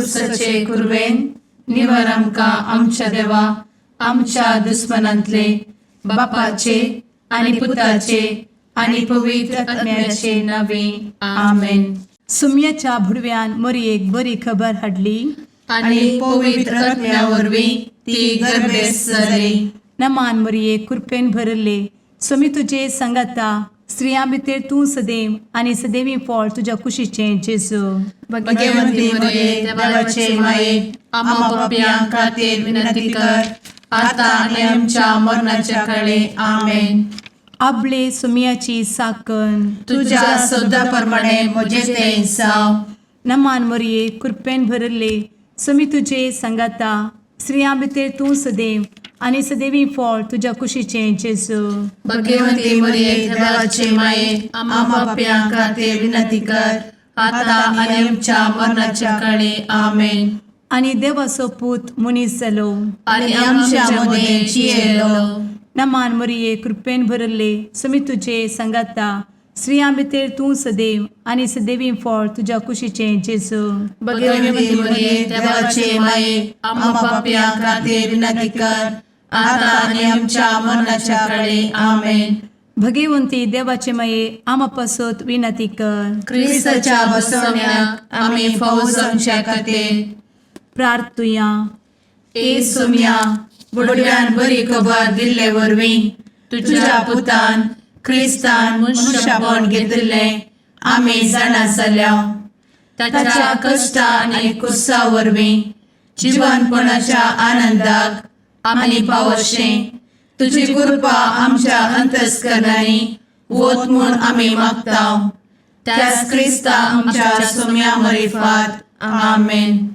कुर्साचे कुरवेन निवर आमकां आमच्या देवा आमच्या दुस्मनांतले बापाचे आनी पुताचे आनी पवित्र आत्म्याचे नावे. आमेन. सुम्याच्या भुडव्यान मोरयेक बरी खबर हाडली. आनी पवित्र आत्म्या वरवीं ती गर्भेस्त जाली. नमान मोरये, कृपेन भरले, स्वामी तुजे सांगाता, स्त्रियां भितर तूं सदैव आनी सदैवी फळ तुज्या कुशीचें जेजू. भगवंती मरिये, देवाचे माये, आम्हा पापयां खातीर विनंती कर, आता आनी आमच्या मरणाच्या काळी. आमेन. आबले सुम्याची साकन. तुझ्या शब्दा प्रमाणे म्हजे ते जावं. नमान मोरये, कृपेन भरले, स्वामी तुजे सांगाता, स्त्रियां भितर तूं सदैव आनी सदैवी फळ तुज्या कुशीचें जेजू. भगवंती मरिये, देवाचे माये, आम्हा पापयां खातीर विनंती कर, आता आनी आमच्या मरणाच्या काळी. आमेन. आनी देवाचो पूत मनीस जालो आनी आमच्या मदें जियेलो. नमान मोरये, कृपेन भरले, स्वामी तुजे सांगाता, स्त्रियां भितर तूं सदैव आनी सदैवी फळ तुज्या कुशीचें जेजू. भगवंती मरिये, देवाचे माये, आम्हा पापयां खातीर विनंती कर, आता आनी आमच्या मरणाच्या काळी. आमेन. भगवंती देवाचे माये, आमा पासत विनंती कर. क्रिस्ताच्या बसवण्याक आमी फावो जावच्या खातीर. प्रार्थुया. ए सोम्या, बुडव्यान बरी खबर दिल्ले वरवीं तुझ्या पुतान क्रिस्तान मनुष्यपण घेतिल्लें आमी जाणा जाल्या. ताच्या कश्टा आनी कुर्सा वरवीं जिवनपणाच्या आनंदाक आमी पावशें तुजी कृपा आमच्या अंतस्करणांनी वत म्हूण आमी मागता, त्याच क्रिस्ता आमच्या सोम्या मरिफात. आमेन.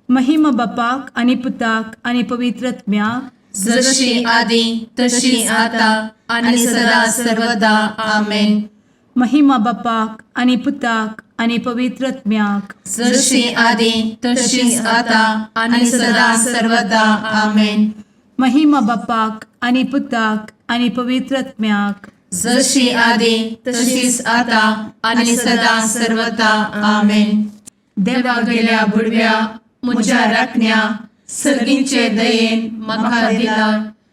महिमा बापाक आनी पुताक आनी पवित्र आत्म्याक. जशी आदी तशी आता आणि सदा सर्वदा. आमेन. महिमा बापाक आनी पुताक आनी पवित्र आत्म्याक. जशी आदी तशीच आता आणि सदा सर्वदा. आमेन. महिमा बापाक आनी पुताक आनी पवित्र आत्म्याक. जशी आदी तशीच आता आणि सदा सर्वदा. आमेन. देवा गेल्या बुडव्या म्हज्या राखण्या, सर्गींचे दयेन म्हाका दिला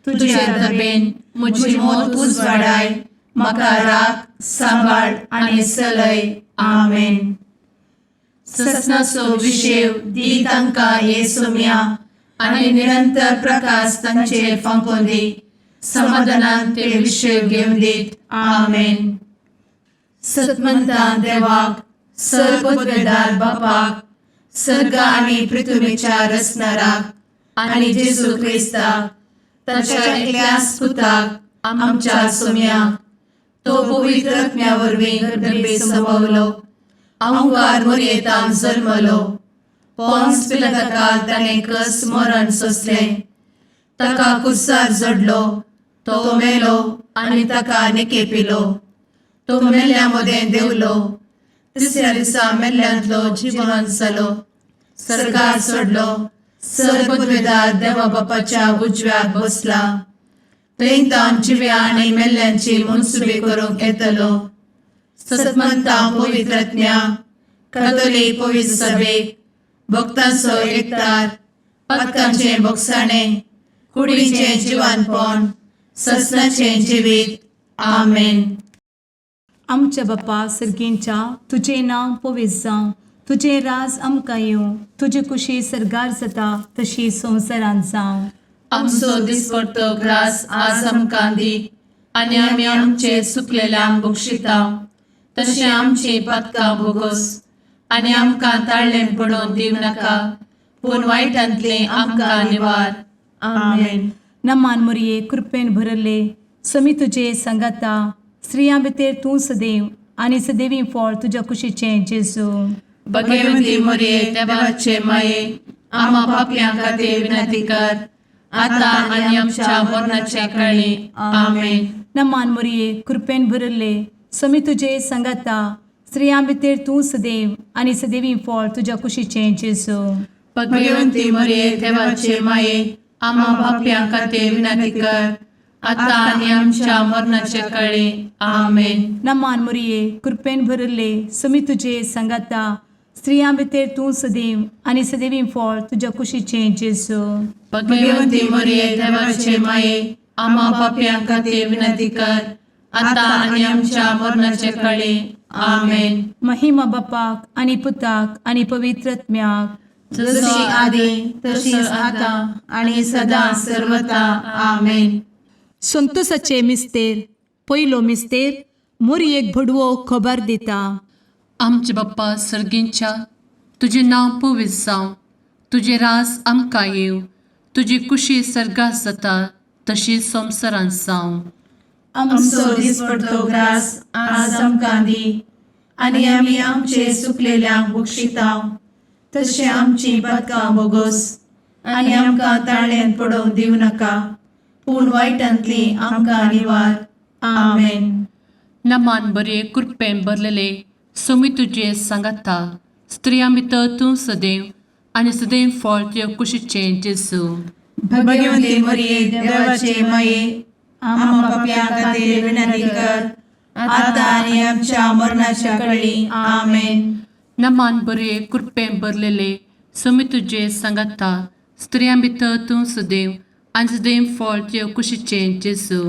तुझे दबेन म्हजी मोत उजवाडाय, म्हाका राख, सांबाळ आनी चलय. आमेन. ससनाचो विशेव दी तांकां हे सोम्या आनी निरंतर प्रकाश तांचेर फांकोवन दी, समाधानान ते विशेव घेवन दीत. आमेन. सतमंतान देवाक, सर्वपदवेदार बापाक, सर्ग आनी पृथ्वीच्या रचणाराक आनी जेजू क्रिस्ताक ताच्या एकल्याच पुताक आमच्या सोम्याक, तो पवित्र आत्म्या वरवीं गर्भे संभवलो, अंकार मोरयेतान जल्मलो, पोन्स पिलाताकाल ताणें कस मरण सोंसलें, ताका कुर्सार जडलो, तो मेलो आनी ताका निकेपिलो, तो मेल्ल्या मदें देंवलो, तिसऱ्या दिसा मेल्ल्यांतलो जिवन जालो, सर्गार चडलो, सर्वपदवेदार देवा बापाच्या उजव्याक बसला, थंय तावन जिव्या आनी मेल्ल्यांची मनसुबी करूंक येतलो. सतमंता पवित्रज्ञा कथोलीक पवित्र सभेक, भक्तांचो एकतार, पातकांचें भोगसाणें, कुडीचें जिवानपण, ससनाचें जिवीत. आमेन. आमच्या बापा सर्गींच्या, तुजें नांव पवित्र जावं, तुजें राज आमकां येवं, तुजी कुशी सर्गार जाता तशी संवसारांत जावं. आमचो दिसपडतो ग्रास आज आमकां दी आनी आमी आमचे चुकलेल्यांक बक्षिता तशें आमची पातकां भोगोस आनी आमकां ताळ्ळें पडोवन दिवं नाका, पूण वायटांतलें आमकां निवार. आमेन. नमान मोरये, कृपेन भरले, समी तुजे सांगाता, स्त्रियां भितर तूं सदैव आनी सदैवी फळ तुज्या कुशीचें जेजू. भगवती मोरये, देवाचे माये, आम्हा पापयां खातीर विनंती कर, आता आनी आमच्या मरणाच्या काळी. आमेन. नमान मोरये, कृपेन भरले, समी तुजे सांगाता, स्त्रियां भितर तूं सदैव आनी सदैवी फळ तुज्या कुशीचें जेजू. भगवती मोरये, देवाचे माये, आम्हा पापयां खातीर विनंती कर, आता आनी आमच्या मरणाच्या काळी. आमेन. नमान मोरये, कृपेन भरले, समी तुजे सांगाता, स्त्रियां भितर तूं सदैव आनी सदैवी फळ तुज्या कुशीचें जेजू. भगवती मरिये, देवाचे माये, आम्हा पापयां खातीर विनंती कर, आता आनी आमच्या मरणाचे कळी. आमेन. महिमा बापाक आनी पुताक आनी पवित्र आत्म्याक. जशी आदी तशीच आता आणि सदा सर्वता. आमेन. संतोषाचे मिस्तेर. पयलो मिस्तेर, मोरयेक भडवो खबर दिता. आमचे बाप्पा सर्गींच्या, तुजें नांव पवित्र जावं, तुजें रास आमकां येवं, तुजी कुशी सर्गात जाता तशी संवसारांत जावं. आमचो दिसपडतो ग्रास आज आमकां दी आनी आमी आमचे सुकलेल्यांक बक्षितांव तशें आमची पदकां बोगोस आनी आमकां ताळ्यान पडोवंक दिवं नाका, पूण वायटांतली आमकां निवार. आमेन. नमान बरे, कृपेन भरलेले, सोमी तुजे सांगाता, स्त्रियां भितर तूं सदैव आनी सदैव फळ तुजे कुशीचें जेजू. भगवती मरिये, देवाचे माये, आम्हा पापयां खातीर विनंती कर, आता आनी आमच्या मरणाच्या कळी. आमेन. नमान बरे, कृपेन भरलेले, सोमी तुजे सांगाता, स्त्रियां भितर तूं सदैव आनी सदैव फळ तुजे कुशीचें जेजू.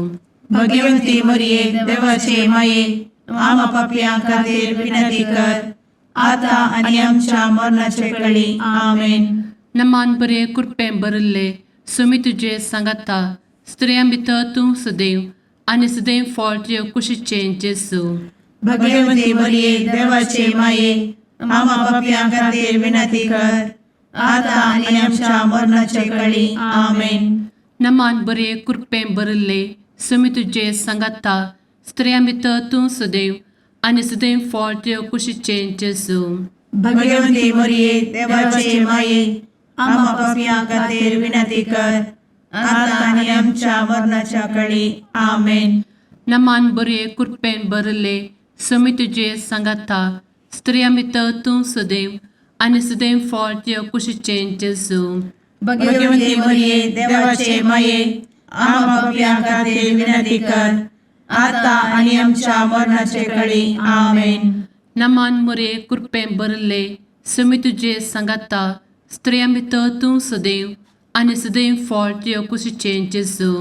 भगवती मरिये, देवाचे माये, आम्हा पापयां खातीर विनंती कर, आता आनी आमच्या मरणाचे कळी. आमेन. नमान बरे, कृपेन भरिल्ले, सोमी तुजे सांगाता, स्त्रियां भितर तूं सदैव आनी सदैव फळ तुजे कुशीचें जेजू. भगवती मरिये, देवाचे माये, आम्हा पापयां खातीर विनंती कर, आता आनी आमच्या मरणाचे कळी. आमेन. नमान बरे, कृपेन भरिल्ले, सोमी तुजे सांगाता, स्त्रियां भितर तूं सदैव आनी सदैव फळ तुजे कुशीचें जेजू. भगवती मरिये, देवाचे माये, आम्हा पापयां खातीर विनंती कर, आता आनी आमच्या मरणाच्या कळी. आमेन. नमान बरे, कृपेन भरिल्ले, सोमी तुजे सांगाता, स्त्रियां भितर तूं सदैव आनी सदैव फळ तुजे कुशीचें जेजू. भगवती मरिये, देवाचे माये, आम्हा पापयां खातीर विनंती कर, आता आनी आमच्या मरणाचे कळी. आमेन. नमान मोरे, कृपेन भरिल्ले, सोमी तुजे सांगाता, स्त्रियां भितर तूं सदैव आनी सदैव फळ तुजे कुशीचें जेजू.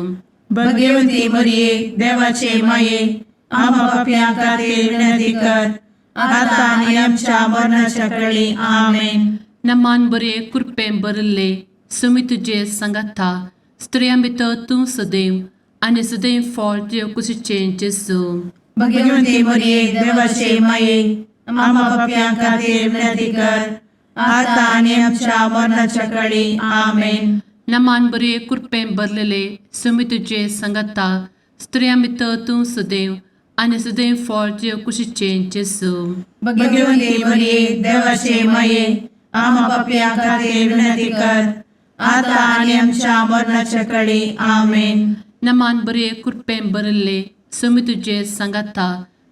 भगवती मरिये, देवाचे माये, आम्हा पापयां खातीर विनंती कर, आता आनी आमच्या मरणाच्या कळी. आमेन. नमान बरे, कृपेन भरिल्ले, सोमी तुजे सांगाता, स्त्रियां भितर तूं सदैव आनी सदैव फळ तुजे कुशीचें जेजू. भगवती मरिये, देवाचे माये, आम्हा पापयां खातीर विनंती कर, आता आनी आमच्या मरणाच्या कळी. आमेन. नमान बरे, कृपेन भरलेले, सोमी तुजे सांगाता, स्त्रियां भितर तूं सदैव आनी सदैव फळ तुजे कुशीचें जेजू. भगवती मरिये, देवाचे माये, आम्हा पापयां खातीर विनंती कर, आता आनी आमच्या मरणाच्या कळी. आमेन. नमान बरे, कृपेन भरिल्ले, सोमी तुजे सांगाता,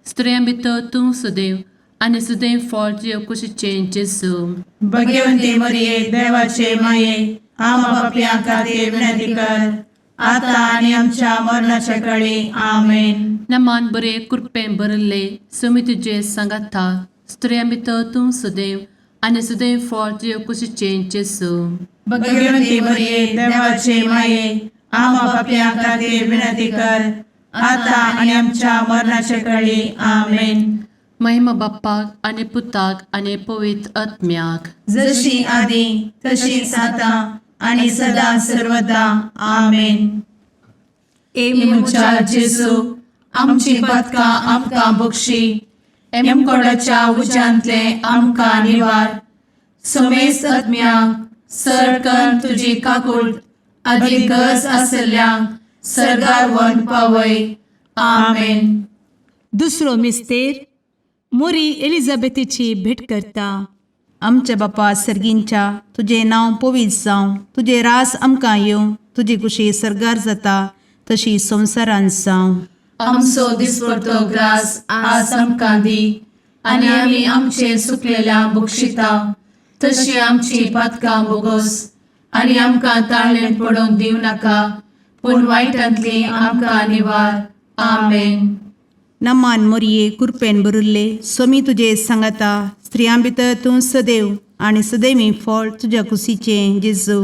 स्त्रियां भितर तूं सदैव आनी सदैव फळ तुजे कुशीचें जेजू. भगवती मरिये, देवाचे माये, आम्हा पापयां खातीर विनंती कर, आता आनी आमच्या मरणाच्या कळी. आमेन. नमान बरे, कृपेन भरिल्ले, सोमी तुजे सांगाता, स्त्रियां भितर तूं सदैव आनी सदैव फळ तुजे कुशीचें जेजू. भगवती मरिये, देवाचे माये, आम्हा पापयां खातीर विनंती कर, आता आनी आमच्या मरणाच्या कळी. आमेन. महिमा बाप्पाक आनी पुताक आनी पवित्र आत्म्याक. जशी आदी तशीच आता आणि सदा सर्वदा. आमेन. ए म्हज्या जेजू, आमची पदकां आमकां बक्षी, एमकोडाच्या उज्यांतले आमकां निवार, समेस्त आत्म्यांक सरकन तुजी काकूट आदी गरज आसल्ल्यांक सर्गार वन पावय. आमेन. दुसरो मिस्तेर, मोरी एलिझाबेथीची भेट करता. आमच्या बापा सर्गींच्या, तुजें नांव पवित्र जावं, तुजें रास आमकां येवं, तुजी कुशी सर्गार जाता तशी संवसारांत जावं. आमचो दिसपडतो ग्रास आज आमकां दी आनी आमी आमचे सुकलेल्या बक्षिता तशी आमची पातकां बोगोस आनी आमकां ताळ्ळें पडोवंक दिवं नाका, पूण वायटांतली आमकां निवार. आमेन. नमान मोरये, कुरपेन भरिल्ले, स्वामी तुजे सांगाता, स्त्रियां भितर तूं सदैव आनी सदैवी फळ तुज्या कुशीचें जेजू.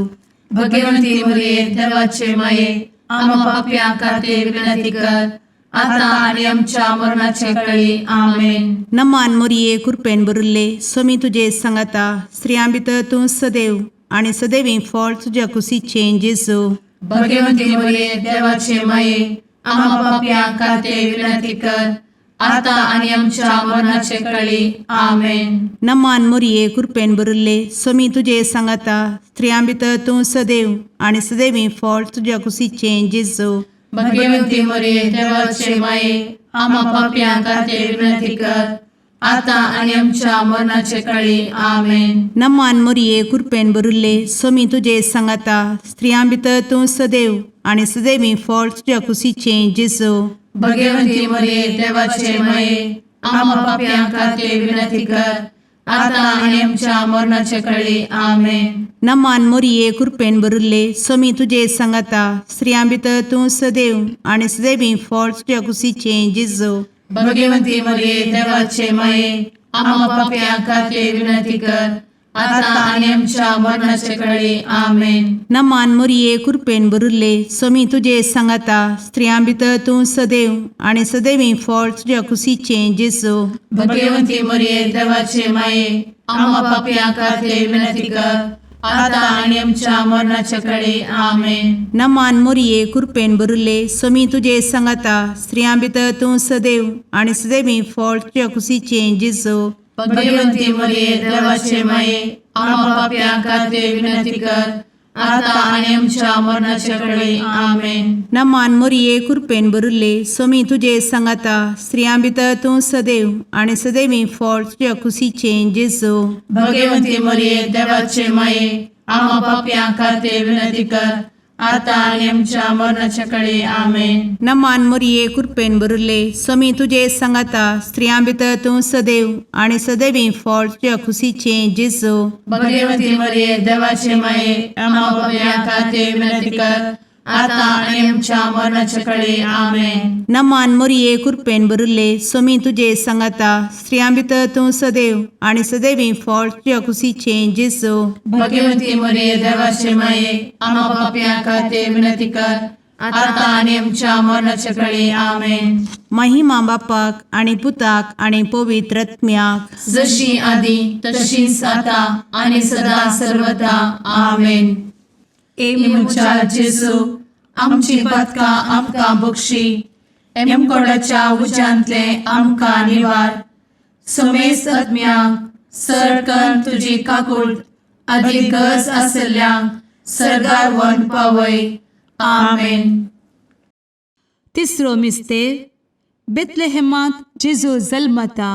भगवंती मरिये देवाचे माये, आम्हा पापयां खातीर विनंती कर, आता आनी आमच्या मरणाचे कळी. आमेन. नमान मोरये, कृपेन भरिल्ले, स्वामी तुजे सांगाता. स्त्रियां भितर तूं सदैव आनी सदैवी फळ तुज्या कुशीचें जेजू. भगवंती मरिये देवाचे माये, आम्हा पापयां खातीर विनंती कर, आता आनी आमच्या मरणाचे कळी. आमेन. नमान मोरये, कृपेन भरिल्ले, स्वामी तुजे सांगाता. स्त्रियां भितर तूं सदैव आनी सदैवी फळ तुज्या कुशीचें जेजू. भगवंती मरिये देवाचे माये, आम्हा पापयां खातीर विनंती कर, आता आनी आमच्या मरणाचे कळी. आमेन. नमान मोरये, कृपेन भरिल्ले, स्वामी तुजे सांगाता. स्त्रियां भितर तूं सदैव आनी सदैवी फळ तुज्या कुशीचें जेजू. भगवंती मरिये देवाचे माये, आम्हा पापयां खातीर विनंती कर, आता आनी आमच्या मरणाचे कळी. आमेन. नमान मोरये, कृपेन भरिल्ले, स्वामी तुजे सांगाता. स्त्रियां भितर तूं सदैव आनी सदैवी फळ तुज्या कुशीचें जेजू. भगवंती मरिये देवाचे माये, आम्हा पापयां खातीर विनंती कर, आता आनी आमच्या मरणाचे कळी. आमेन. नमान मोरये, कृपेन भरिल्ले, स्वामी तुजे सांगाता. स्त्रियां भितर तूं सदैव आनी सदैवी फळ तुज्या कुशीचें जेजू. भगवंती मरिये देवाचे माये, आम्हा पापयां खातीर विनंती कर, आता आनी आमच्या मरणाचे कळी. आमेन. नमान मोरये, कृपेन भरिल्ले, स्वामी तुजे सांगाता. स्त्रियां भितर तूं सदैव आनी सदैवी फळ तुज्या कुशीचें जेजू. भगवंती मरिये देवाचे माये, आम्हा पापयां खातीर विनंती कर, आता आनी आमच्या मरणाचे कळी. आमेन. नमान मोरये, कृपेन भरिल्ले, स्वामी तुजे सांगाता. स्त्रियां भितर तूं सदैव आनी सदैवी फळ तुज्या कुशीचें जेजू. भगवंती मरिये देवाचे माये, आम्हा पापयां खातीर विनंती कर, आता आनी आमच्या मरणाच्या कळी. आमेन. नमान मोरये, कृपेन भरिल्ले, स्वामी तुजे सांगाता. स्त्रियां भितर तूं सदैव आनी सदैवी फळ तुज्या कुशीचें जेजू. भगवंती मरिये देवाचे माये, आम्हा पापयां खातीर विनंती कर, आता आनी आमच्या मरणाच्या कळी. आमेन. नमान मोरये, कृपेन भरिल्ले, स्वामी तुजे सांगाता. स्त्रियां भितर तूं सदैव आनी सदैवी फळ तुज्या कुशीचें जेजू. भगवंती मरिये देवाचे माये, आम्हा पापयां खातीर विनंती कर, आता आनी आमच्या मरणाच्या कळी. आमेन. महिमा बापाक आनी पुताक आनी पवित्र आत्म्याक, जशी आदी तशीच आता आनी सदा सर्वदा. आमेन. ए म्हज्या जेजू, आमची पातकां आमकां बक्षी, एमकोडाच्या उज्यांतले आमकां निवार, समेस्त आत्म्यांक सरकन तुजी काकूट आदी गरज आसल्ल्यांक सर्गार व्हरून पावय. आमेन. तिसरो मिस्तेर, बेतलेहेमांत जेजू जल्मता.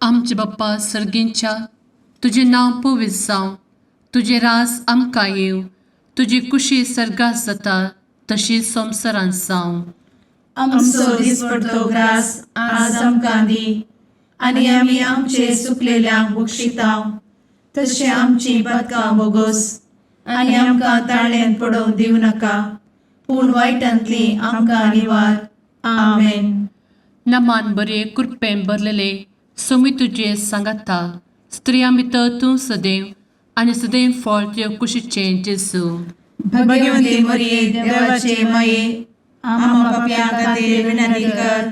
आमचे बाप्पा सर्गींच्या, तुजें नांव पवित्र जावं, तुजें राज आमकां येवं, तुजी कुशी सर्गात जाता तशी संवसारांत जावं. आमचो दिसपडतो ग्रास आज आमकां दी, आनी आमी आमचे सुकलेल्यांक बक्षितांव, तशें आमची पातकां बोगोस, आनी आमकां ताळ्यान पडोवंक दिवं नाका, पूण वायटांतली आमकां निवार. आमेन. नमान बरे, कृपेन भरलेले, सोमी तुजे सांगाता, स्त्रियां भितर तूं सदैव आनी सदैव फळ तुजे कुशीचें जेजू. भगवंती मरिये देवाचे माये, आम्हा पापयां खातीर विनंती कर,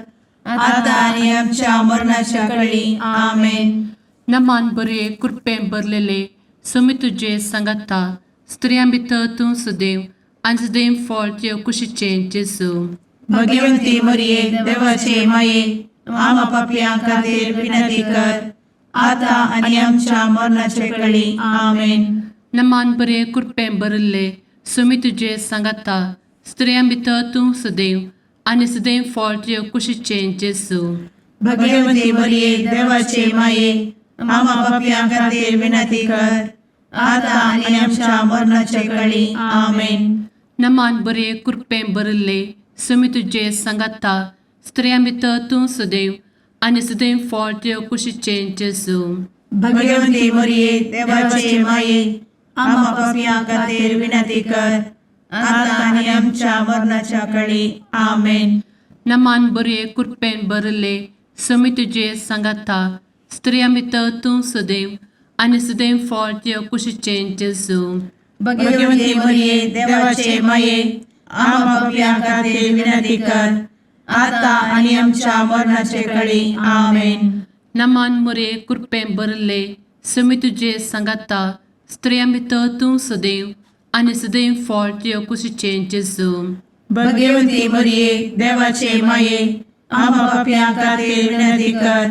आता आनी आमच्या मरणाच्या कळी. आमेन. नमान बरे, कृपेन भरलेले, सोमी तुजे सांगाता, स्त्रियां भितर तूं सदैव आनी सदैव फळ तुजे कुशीचें जेजू. भगवंती मरिये देवाचे माये, आम्हा पापयां खातीर विनंती कर, आता आनी आमच्या मरणाच्या कळी. आमेन. नमान बरे, कृपेन भरिल्ले, सोमी तुजे सांगाता, स्त्रियां भितर तूं सदैव आनी सदैव फळ तुजे कुशीचें जेजू. भगवंती मरिये देवाचे माये, आम्हा पापयां खातीर विनंती कर, आता आनी आमच्या मरणाच्या कळी. आमेन. नमान बरे, कृपेन भरिल्ले, सोमी तुजे सांगाता, स्त्रियां भितर तूं सदैव आनी सदैव फळ तुजे कुशीचें जेजू. भगवंती मरिये देवाचे माये, आम्हा पापयां खातीर विनंती कर, आता आनी आमच्या मरणाच्या कळी. आमेन. नमान बरे, कृपेन भरिल्ले, समी तुजे सांगाता स्त्रियां भितर तूं सदैव आनी सदैव फळ तुज्या कुशीचें जेजू. भगवती मरिये, देवाचे माये, आम्हा पापयां खातीर विनंती कर, आता आनी आमच्या मरणाचे कळी. आमेन. नमान मुरे कृपें भरले, समी तुजे सांगाता स्त्रियां भितर तूं सदैव आनी सदैव फळ तुज्या कुशीचें जेजू. भगवती मरिये, देवाचे माये, आम्हा पापयां खातीर विनंती कर,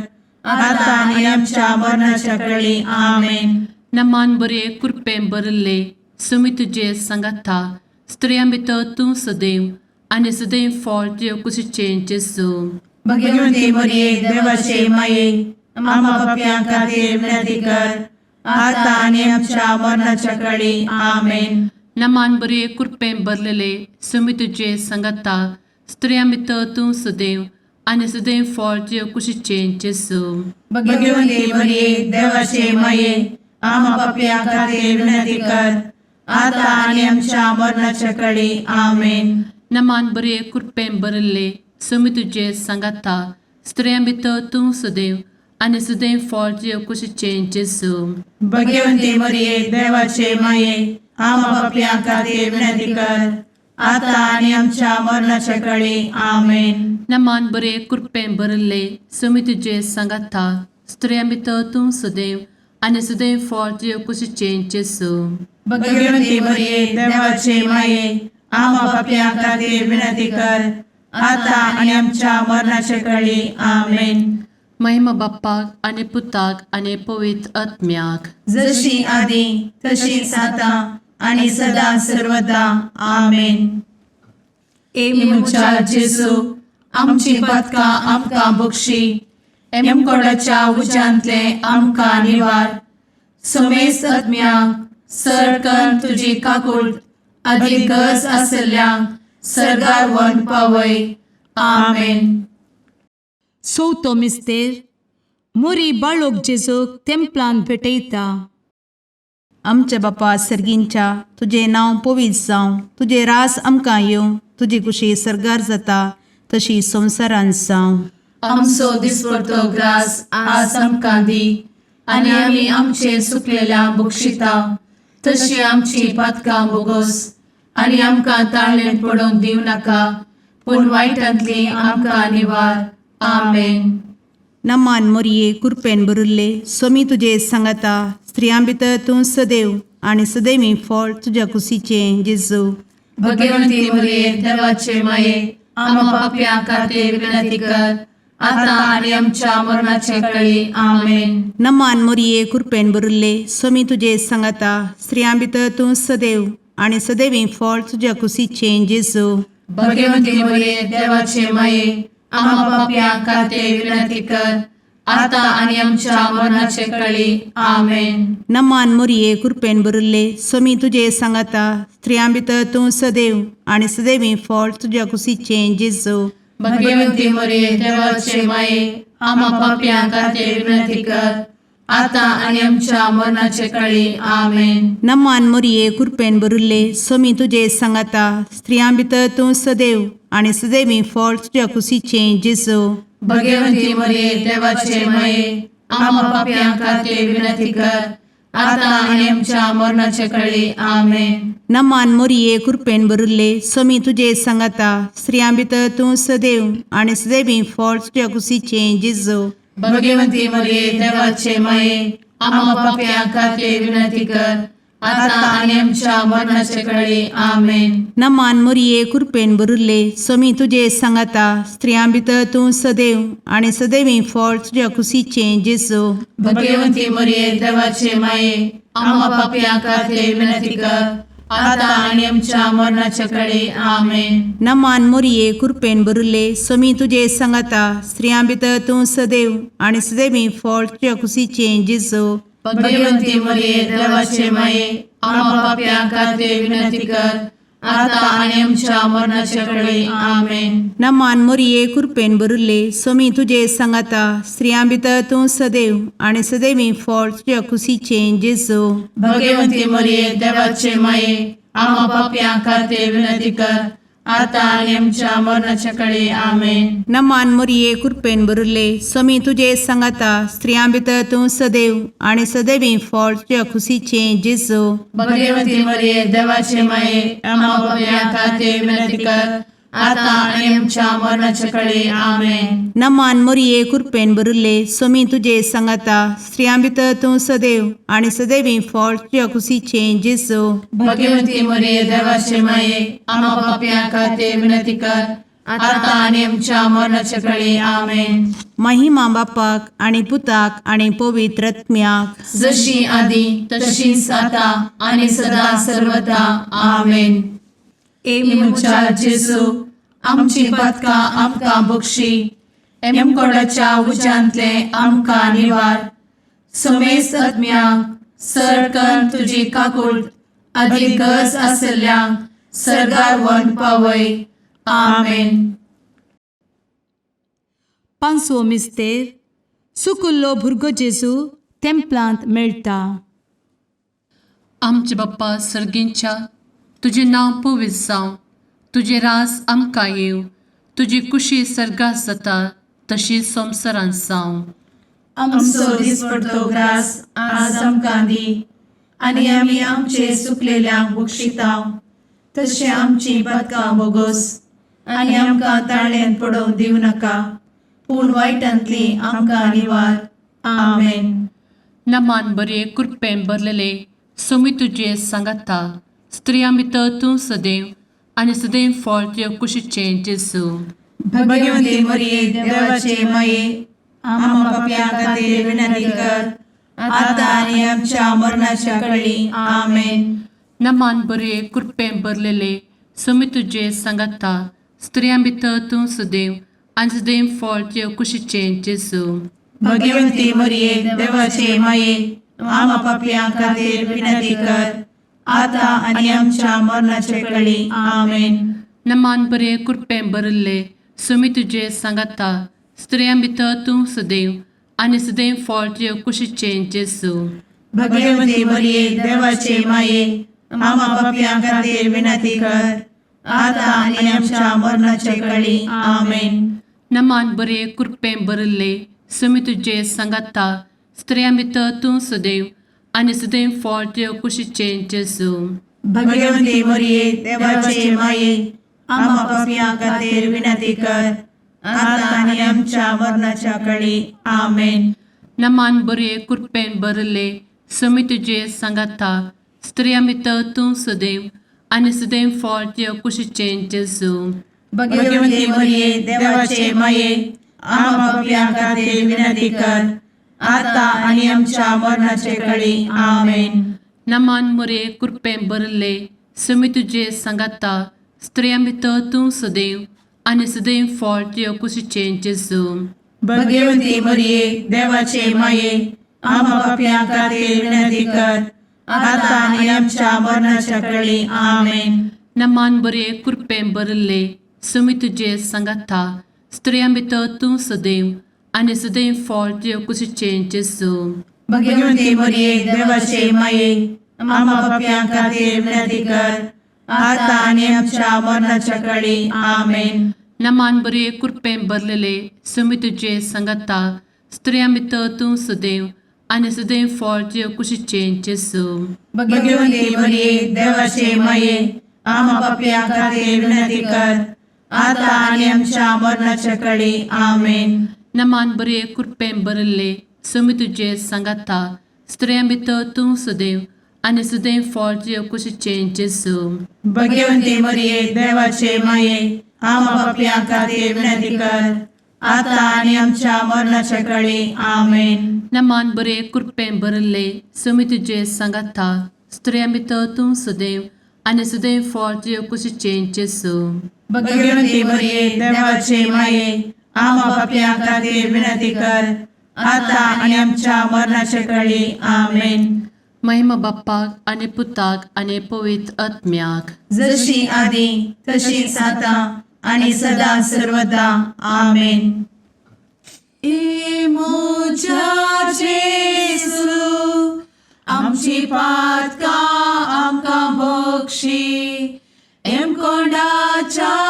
आता आनी आमच्या मरणाच्या कळी. आमेन. नमान बरे कृपें भरले, समी तुजे सांगाता स्त्रियां भितर तूं सदैव आनी सदैव फळ तुज्या कुशीचें जेजू. भगवती मरिये, देवाचे माये, आम्हा पापयां खातीर विनंती कर, आता आनी आमच्या मरणाच्या कळी. आमेन. नमान बरे कृपें भरलेले, समी तुजे सांगाता स्त्रियां भितर तूं सदैव आनी सदैव फळ तुज्या कुशीचें जेजू. भगवती मरिये, देवाचे माये, आम्हा पापयां खातीर विनंती कर, आता आनी आमच्या मरणाच्या कळी. आमेन. नमान बरे कृपें भरले, समी तुजे सांगाता स्त्रियां भितर तूं सदैव आनी सदैव फळ तुज्या कुशीचें जेजू. भगवती मरिये, देवाचे माये, आम्हा पापयां खातीर विनंती कर, आता आनी आमच्या मरणाच्या कळी. आमेन. नमान बरे कृपें भरले, समी तुजे सांगाता स्त्रियां भितर तूं सदैव आनी सदैव फळ तुज्या कुशीचें जेजू. भगवती मरिये, देवाचे माये, आम्हा पापयां खातीर विनंती कर, आता आनी आमच्या मरणाच्या कळी. आमेन. महिमा बाप्पाक आनी पुताक आनी पवित्र आत्म्याक, जशी आदी तशीच आता आणि सदा सर्वदा. आमेन. ए म्हज्या जेजू, आमची पातकां आमकां बक्षी, एमकोडाच्या उज्यांतले आमकां निवार, समेस्त आत्म्यांक सरकन तुजी काकूळ आदी गरज आसल्ल्यांक सर्गार व्हरून पावय. आमेन. चवथो मिस्तेर. मुरी बाळोक जेजूक तेंपलान भेटयता. आमच्या बापा सर्गींच्या, तुजें नांव पवित्र जावं, तुजें रास आमकां येवं, तुजी कुशी सर्गार जाता तशी संवसारांत जावं. आमचो दिसपडतो ग्रास आज आमकां दी आनी आमी आमचे सुकलेल्या बक्षिता तशी आमची पातकां बोगोस आनी आमकां ताळणेंत पडोवंक दिवं नाका, पूण वायटांतली आमकां निवार. आमेन. नमान मोरये, कुरपेन भरिल्ले, सोमी तुजे सांगाता, स्त्रियां भितर तूं सदैव आनी सदैवी फळ तुज्या कुशीचें जेजू. भगवंती मरिये, देवाचे माये, आम्हा पापयां खातीर विनंती कर, आता आनी आमच्या मरणाचे कळी. आमेन. नमान मोरये, कुरपेन भरिल्ले, सोमी तुजे सांगाता, स्त्रियां भितर तूं सदैव आनी सदैवी फळ तुज्या कुशीचें जेजू. भगवंती मरिये, देवाचे माये, आम्हा पापयां खातीर विनंती कर, आता आनी आमच्या मरणाचे कळी. आमेन. नमान मोरये, कुरपेन भरिल्ले, सोमी तुजे सांगाता, स्त्रियां भितर तूं सदैव आनी सदैवी फळ तुज्या कुशीचें जेजू. भगवंती मरिये, देवाचे माये, आम्हा पापयां खातीर विनंती कर, आता आनी आमच्या मरणाचे कळी. आमेन. नमान मोरये, कुरपेन भरिल्ले, सोमी तुजे सांगाता, स्त्रियां भितर तूं सदैव आनी सदैवी फळ तुज्या कुशीचें जेजू. भगवंती मरिये, देवाचे माये, आम्हा पापयां खातीर विनंती कर, आता आनी आमच्या मरणाचे कळी. आमेन. नमान मोरये, कुरपेन भरिल्ले, सोमी तुजे सांगाता, स्त्रियां भितर तूं सदैव आनी सदैवी फळ तुज्या कुशीचें जेजू. भगवंती मरिये, देवाचे माये, आम्हा पापयां खातीर विनंती कर, आता आनी आमच्या मरणाचे कळी. आमेन. नमान मोरये, कुरपेन भरिल्ले, सोमी तुजे सांगाता, स्त्रियां भितर तूं सदैव आनी सदैवी फळ तुज्या कुशीचें जेजू. भगवंती मरिये, देवाचे माये, आम्हा पापयां खातीर विनंती कर, आता आनी आमच्या मरणाचे कळी. आमेन. नमान मोरये, कुरपेन भरिल्ले, सोमी तुजे सांगाता, स्त्रियां भितर तूं सदैव आनी सदैवी फळ तुज्या कुशीचें जेजू. भगवंती मरिये, देवाचे माये, आम्हा पापयां खातीर विनंती कर, आता आनी आमच्या मरणाचे कळी. आमेन. नमान मोरये, कुरपेन भरिल्ले, सोमी तुजे सांगाता, स्त्रियां भितर तूं सदैव आनी सदैवी फळ तुज्या कुशीचें जेजू. भगवंती मरिये, देवाचे माये, आम्हा पापयां खातीर विनंती कर, आतां आनी आमच्या मरणाच्या कडे आमेन. नमान मोरये, कृपेन भरिल्ले, स्वामी तुजे सांगाता. स्त्रियां भितर तूं सदैव आनी सदैवी फळ तुज्या खुशीचें जेजू. भगवती मरिये, देवाचे माये, आम्हा पापयां खातीर विनंती कर, आतां आनी आमच्या मरणाच्या कडे आमेन. नमान मोरये, कृपेन भरिल्ले, स्वामी तुजे सांगाता. स्त्रियां भितर तूं सदैव आनी सदैवी फळ तुज्या खुशीचें जेजू. भगवती मरिये, देवाचे माये, आम्हा पापयां खातीर विनंती कर, आतां आनी आमच्या मरणाच्या कडे आमेन. महिमा बापाक आनी पुताक आनी पवित्र आत्म्याक. जशी आदी तशीच आता आणि सदा सर्वदा आमेन. ए म्हज्या जेजू, आमची पदकां आमकां बक्षी, एमकोडाच्या उज्यांतले आमकां निवार, समेस्त आत्म्यांक सरकन तुजी काकूळ आदी गरज आसल्ल्यांक सरगार वन पावय. आमेन. पांचवो मिस्तेर, सुकुल्लो भुरगो जेजू तेंपलांत मेळटा. आमचे बाप्पा सर्गींच्या, तुजें नांव पवित्र जावं, तुजें रास आमकां येवं, तुजी कुशी सर्गात जाता तशी संवसारांत जावं. आमचो दिसपडतो ग्रास आज आमकां दी, आनी आमी आमचे सुकलेल्यांक बक्षितांव, तशें आमची पदकां बोगोस, आनी आमकां ताळ्यान पडोवंक दिवं नाका, पूण वायटांतली आमकां निवार. आमेन. नमान बरे, कृपेन भरलेले, सोमी तुजे सांगाता. स्त्रियां भितर तूं सदैव आनी सदैव फळ तुज्या कुशीचें जेजू. भगवती मरिये, देवाचे माये, आम्हा पापयां खातीर विनंती कर, आतां आनी आमच्या मरणाच्या कळी. आमेन. नमान बरे, कृपेन भरलेले, सोमी तुजे सांगाता. स्त्रियां भितर तूं सदैव आनी सदैव फळ तुज्या कुशीचें जेजू. भगवती मरिये, देवाचे माये, आम्हा पापयां खातीर विनंती कर, आतां आनी आमच्या मरणाचे कळी. आमेन. नमान बरे, कृपेन भरिल्ले, सुमी तुजे सांगाता. स्त्रियां भितर तूं सदैव आनी सदैव फळ तुज्या कुशीचें जेजू. भगवती मरिये, देवाचे माये, आम्हा पापयां खातीर विनंती कर, आतां आनी आमच्या मरणाचे कळी. आमेन. नमान बरे, कृपेन भरिल्ले, सुमी तुजे सांगाता. स्त्रियां भितर तूं सदैव आनी सदैव फळ तुज्या कुशीचें जेजू. भगवती मरिये, देवाचे माये, आम्हा पापयां खातीर विनंती कर, आतां आनी आमच्या मरणाच्या कळी. आमेन. नमान बरे, कृपेन भरिल्ले, सुमी तुजे सांगाता. स्त्रियां भितर तूं सदैव आनी सदैव फळ तुज्या कुशीचें जेजू. भगवती मरिये, देवाचे माये, आम्हा पापयां खातीर विनंती कर, आतां आनी आमच्या मरणाचे कळी. आमेन. नमान मुरे, कृपेन भरिल्ले, सुमी तुजे सांगाता. स्त्रियां भितर तूं सदैव आनी सदैव फळ तुज्या कुशीचें जेजू. भगवती मरिये, देवाचे माये, आम्हा पापयां खातीर विनंती कर, आतां आनी आमच्या मरणाच्या कळी. आमेन. नमान बरे, कृपेन भरिल्ले, सुमी तुजे सांगाता. स्त्रियां भितर तूं सदैव आनी सदैव फळ तुज्या कुशीचें जेजू. भगवती मरिये, देवाचे माये, आम्हा पापयां खातीर विनंती कर, आतां आनी आमच्या मरणाच्या कळी. आमेन. नमान बरे, कृपेन भरलेले, सुमी तुजे सांगाता. स्त्रियां भितर तूं सदैव आनी सदैव फळ तुज्या कुशीचें जेजू. भगवती मरिये, देवाचे माये, आम्हा पापयां खातीर विनंती कर, आतां आनी आमच्या मरणाच्या कळी. आमेन. नमान बरे, कृपेन भरिल्ले, सुमी तुजे सांगाता. स्त्रियां भितर तूं सदैव आनी सदैव फळ तुज्या कुशीचें जेजू. भगवती मरिये, देवाचे माये, आम्हा पापयां खातीर विनंती कर, आतां आनी आमच्या मरणाच्या कळी. आमेन. नमान बरे, कृपेन भरिल्ले, सुमी तुजे सांगाता. स्त्रियां भितर तूं सदैव आनी सदैव फळ तुज्या कुशीचें जेजू. भगवती मरिये, देवाचे माये, आम्हा पापयां खातीर विनंती कर, आतां आनी आमच्या मरणाच्या कळी. आमेन. महिमा बाप्पाक आनी पुताक आनी पवित्र आत्म्याक. जशी आदी तशीच आतां आणि सदा सर्वदा. आमेन. ए म्हज्या जेजू, आमची पातकां आमकां बक्षी, एमकोंडाच्या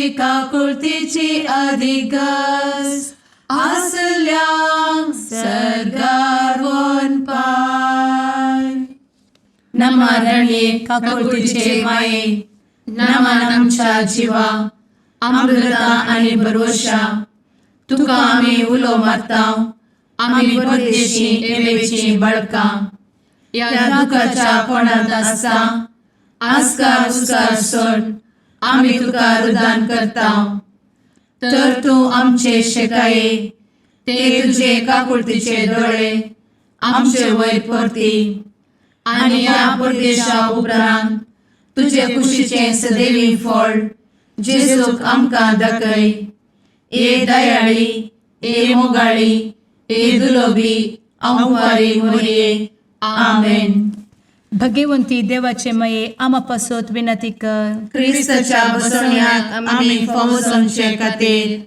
तुजी काकुळतीची अधिक गरज आसल्यांक सर्गार वनपाय. नमा रणये काकुळतीचे माये, नमन आमच्या जिवा, अमृता आनी भरवशा, तुका आमी उलो मारता, आमी परदेशी एवेची बळकां ह्या दुखाच्या कोणांत आसता आस्कार उस्कार सोड आमी तुका रुदान करता. तर तूं आमचे शेकाये ते तुजे काकुळतीचे दोळे आमचे वयर परती आनी ह्या परदेशा उपरांत तुजे कुशीचें सदैवी फळ जेजूक आमकां दाखय. ए दयाळी, ए मोगाळी, ए दुलोबी अंवारी मोरये, आमेन. भगवंती देवाचे मये आमा पासत विनंती कर. क्रिस्ताच्या बसवण्याक आमी फावो जावचे खातीर.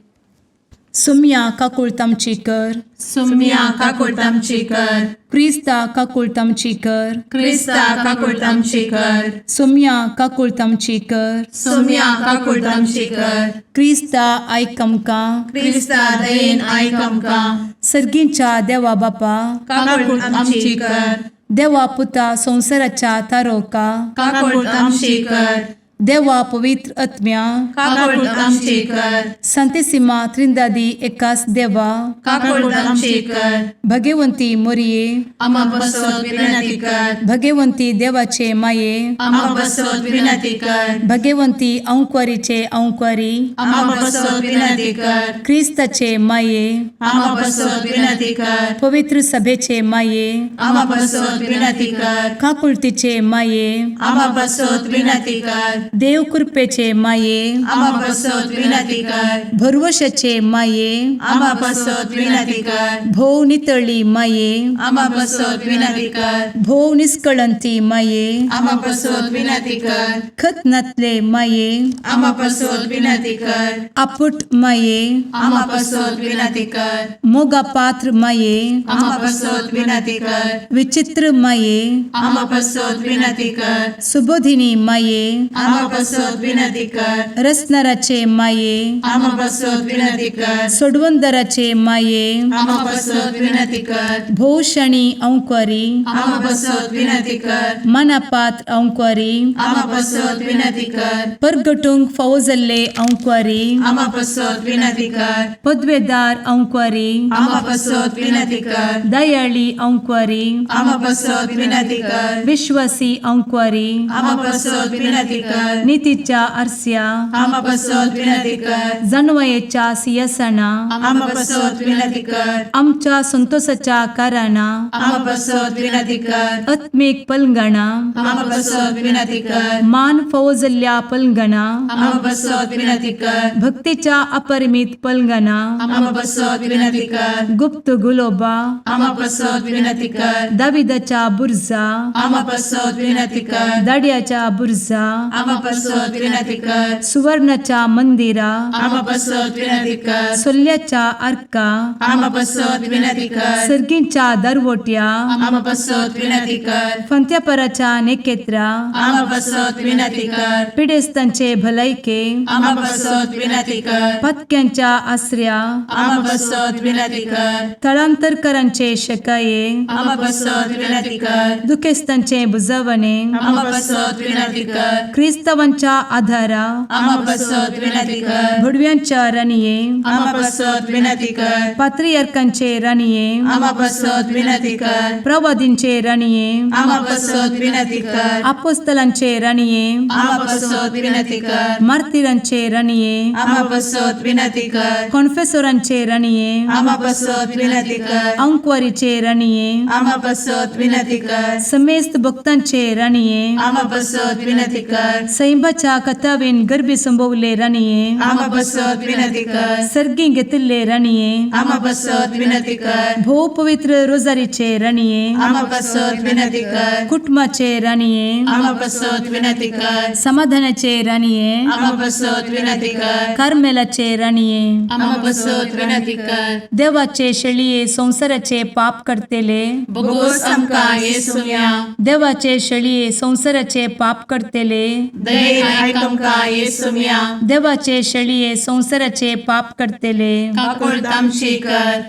सुम्या काकुळत आमची कर. सुम्या काकुळट आमची कर. क्रिस्ता काकुळत आमची कर. क्रिस्ता काकुळट आमची कर. सुम्या काकुळत आमची कर. सुम्या काकुळट आमची कर. क्रिस्ता आयक आमकां. क्रिस्ता दयेन आयक आमकां. सर्गींच्या देवा बापा, काकुळट आमची कर. देवा पुता संवसाराच्या तारोका, काकुळट आमची कर. देवा पवित्र आत्म्या, काकुळट आमची कर. संतेसिमा त्रिंदादी एकास देवा, काकुळट आमची कर. भगवंती मोरये, आमा बसत विनंती कर. भगवंती देवाचे माये, आमा बसत विनंती कर. भगवंती अंक्वारीचे अंक्वारी, आमा बसत विनंती कर. क्रिस्ताचे माये, आमा बसत विनंती कर. पवित्र सभेचे माये, आमा बसत विनंती कर. काकुळतीचे माये, आमा बसत विनंती कर. देव कृपेचे माये, आमा बसत विनंती कर. भरवशाचे माये, आमा बसत विनंती कर. भोव नितळी माये, आमा बसत विनंती कर. भोव निस्कळंती माये, आमा बसत विनंती कर. खत नातले माये, आमा बसत विनंती कर. आपुट माये, आमा बसत विनंती कर. मोगा पात्र माये, आमा बसत विनंती कर. विचित्र माये, आमा बसत विनंती कर. सुबोधिनी माये, आमा बसत विनंती कर. रसनाराचे माये, आमा बसत विनंती कर. सोडवंदराचे माये, आमा बसत विनंती कर. भोवशणी अंक्वारी, आमा बसत विनंती कर. मनापात्र अंक्वारी, आमा बसत विनंती कर. परगटूंक फावो जाल्ले अंक्वारी, आमा बसत विनंती कर. पदवेदार अंक्वारी, आमा बसत विनंती कर. दयाळी अंक्वारी, आमा बसत विनंती कर. विश्वासी अंक्वारी, आमा बसत विनंती कर. नितीच्या आरस्या, आमा बसत विनंती कर. जानवयेच्या सियासना, आमा बसत विनंती कर. आमच्या संतोषाच्या कारणा, आमा बसत विनंती कर. आत्मीक पलंगणा, आमा बसत विनंती कर. मान फावो जाल्ल्या पलंगणा, आमा बसत विनंती कर. भक्तीच्या अपरिमित पलंगणा, आमा बसत विनंती कर. गुप्त गुलोबा, आमा बसत विनंती कर. दाविदाच्या बुर्जा, आमा बसत विनंती कर. दाड्याच्या बुर्जा, आमा बसत विनंती कर. सुवर्णाच्या मंदिरा, आमा बसत विनंती कर. सोल्ल्याच्या आर्का, आमा बसत विनंती कर. सर्गींच्या दरवट्या, आमा बसत विनंती कर. फंत्यापराच्या नेकेत्रा, आमा बसत विनंती कर. पिडेस्तांचे भलायके, आमा बसत विनंती कर. पत्क्यांच्या आसऱ्या, आमा बसत विनंती कर. थळांतरकरांचे शकाये, आमा बसत विनंती कर. दुखेस्तांचे बुजवणे, आमा बसत विनंती कर. क्रिस्तावांच्या आधारा, आमा बसत विनंती कर. भुडव्यांच्या राणये, आमा बसत विनंती कर. पात्रियार्कांचे राणये, आमा बसत विनंती कर. प्रवादींचे राणये, आमा बसत विनंती कर. आपोस्तलांचे राणये, आमा बसत विनंती कर. मार्तिरांचे राणये, आमा बसत विनंती कर. कॉन्फेसोरांचे राणये, आमा बसत विनंती कर. अंक्वारीचे राणये, आमा बसत विनंती कर. समेस्त भक्तांचे राणये, आमा बसत विनंती कर. सैंबाच्या कथावेन गर्भी संभवले राणये, आमा बसत विनंती कर. सर्गी घेतिल्ले राणये, आमा बसत विनंती कर. भोव पवित्र रोजारीचे राणये, आमा बसत विनंती कर. कुटुंबाचे राणये, आमा बसत विनंती कर. समाधानाचे राणये, आमा बसत विनंती कर. कार्मेलाचे राणये, आमा बसत विनंती कर. देवाचे शेळये संवसाराचे पाप करतेले, बोगोस आमकां येसुया. देवाचे शेळये संवसाराचे पाप करतेले, दयेन आयक आमकां येसुम्या. देवाचे शेळये संवसाराचे पाप करतले, काकुळट आमची कर.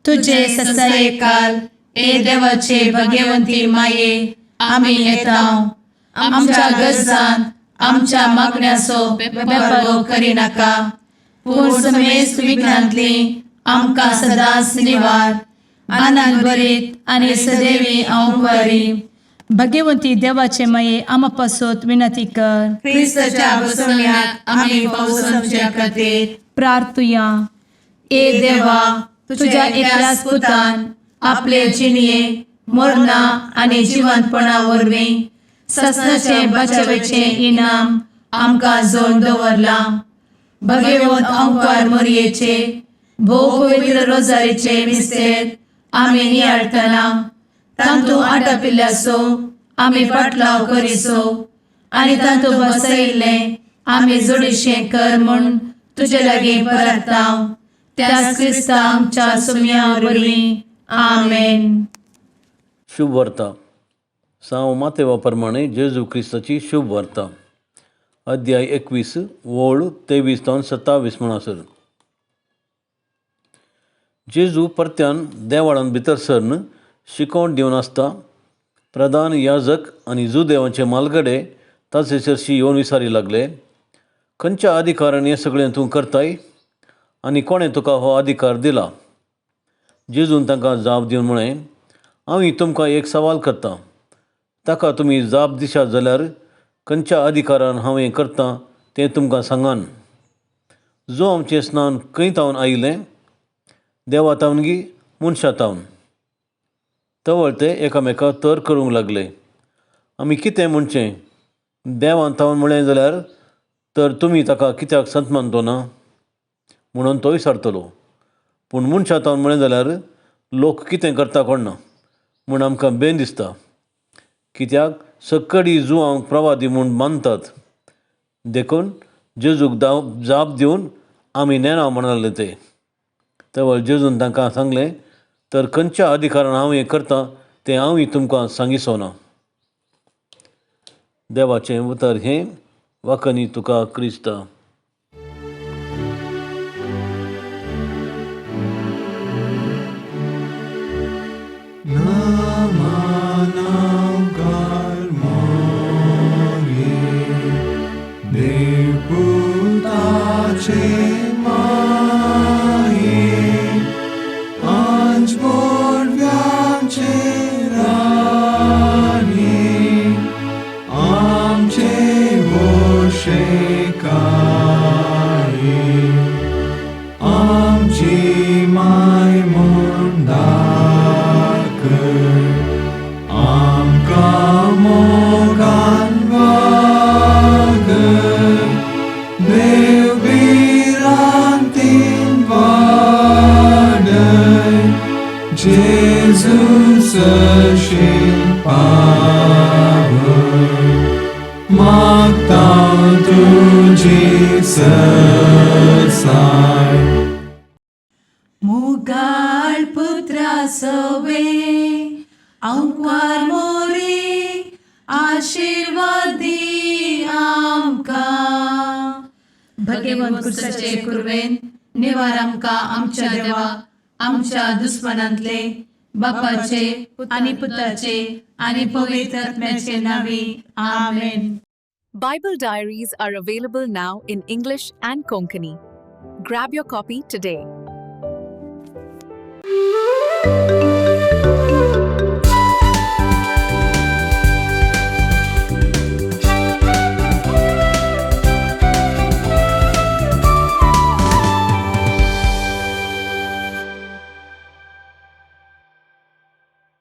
तुझे तुझे ससाये ससायकाल ए देवाचे भगवंती माये, आमी येता आमच्या गरजान आमच्या मागण्याचो बेपर्वो करिनाका, पूण समेस्त विघ्नांतली आमकां सदांच निवार. आनंद भरीत आनी सदैवी अंवकारी भगवंती देवाचे माये, आमा पासत विनंती कर. क्रिस्ताच्या बसवण्याक आमी पावसाच्या खातीर प्रार्थुया. ए देवा, तुझ्या एकल्याच पुतान आपले जिणये मरणा आनी जिवंतपणा वरवीं ससनाचे बचावेचें इनाम आमकां जोड दवरलां. भगवंत अंकार मोरयेचे भोव पवित्र रोजारीचे मिस्तेर आमी नियाळटना तांतू आटापिल्ल्याचो आमी पाटलाव करिसो आनी तांतू बसयिल्लें आमी जोडीशें कर म्हूण तुजे लागीं परताव, त्याच क्रिस्ता आमच्या सुम्या वरवीं. आमेन. शुभ वार्ता सांव मातेवा प्रमाणे जेजू क्रिस्ताची शुभ वार्ता, अध्याय 21 ओळ 23 तावन 27 म्हणसर. जेजू परत्यान देवाळान भितर सरन शिकवण दिवन आसता प्रधान याजक आनी जुदेवांचे मालगडे ताचे सरशी येवन विचारी लागले, खंयच्या अधिकारान हें सगळें तूं करताय आनी कोणें तुका हो अधिकार दिला? जेजून तांकां जाप दिवन म्हळें, हांव तुमकां एक सवाल करतां, ताका तुमी जाप दिशात जाल्यार खंयच्या अधिकारान हांव हें करतां तें तुमकां सांगान. जो आमचें स्नान खंय तावन आयिल्लें, देवा तावन गी मनशा तावन? तवळ ते एकामेका तर करूंक लागले, आमी कितें म्हणचें? देवान तावन म्हळें जाल्यार तर तुमी ताका कित्याक संत मानतो ना म्हणून तो विचारतलो. पूण मनशा तावन म्हळें जाल्यार लोक कितें करता कोण ना म्हूण आमकां बेन दिसता, कित्याक सक्कडी जुवांक प्रवादी म्हूण मानतात. देखून जेजूक जाप दिवन आमी नेणा म्हणाले ते. तवळ जेजून तांकां सांगलें, तर खंयच्या अधिकारान हांव हें करतां तें हांवूय तुमकां सांगिसो ना. देवाचें उतर हें. वाकनी तुका क्रिस्ता. मुगाळ पुत्रा सवे अंकार मोरी आशीर्वाद दी आमकां. भगवंत कुर्साचे कुर्वेन निवार आमकां आमच्या देवा आमच्या दुस्मनांतले, बापाचे आनी पुताचे आनी पवित्र आत्म्याचे नावी. आमेन. Bible Diaries are available now in English and Konkani. Grab your copy today.